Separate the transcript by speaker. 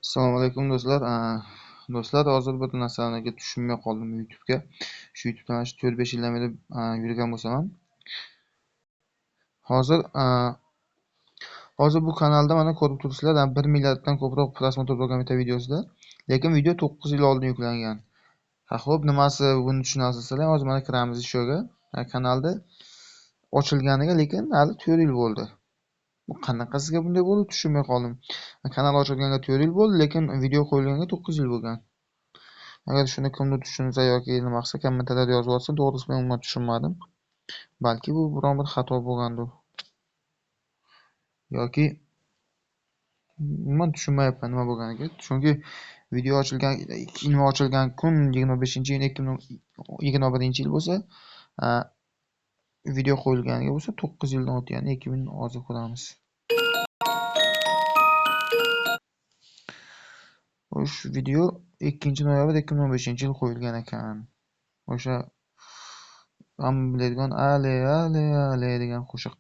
Speaker 1: Assalomu alaykum do'stlar. Do'stlar, hozir bir narsaniga tushunmay qoldim YouTube'ga. Shu YouTube'dan shu 4-5 yildan beri yurgan bo'lsam ham. Hozir bu kanalda mana ko'rib turibsizlar, 1 milliarddan ko'proq просмотр bo'lgan bitta videosida. Lekin video 9 yil oldin yuklangan. Ha, xo'p, nimasi buni tushunasizlar? Hozir mana kiramiz shu yerga. Kanalda ochilganiga lekin hali 4 yil bo'ldi. Bu qanaqasiga bunday bo'ldi tushunmay qoldim. Kanal ochilganiga 4 yil bo'ldi, lekin video qo'yilganiga 9 yil bo'lgan. Agar shuni kimdir tushunsa yoki nima qilsa, kommentariyada yozib yuborsa, to'g'risi men umuman tushunmadim. Balki bu biron bir xato bo'lgandir. Yoki umuman tushunmayapman nima bo'lganiga. Chunki video ochilgan, nima ochilgan kun 25-iyun 2021-yil bo'lsa, video qo'yilganiga bo'lsa 9 yildan o'tdi, ya'ni 2000 hozir ko'ramiz. O'sha video 2-noyabr 2015-yil qo'yilgan ekan. O'sha hamma biladigan ale ale ale degan qo'shiq.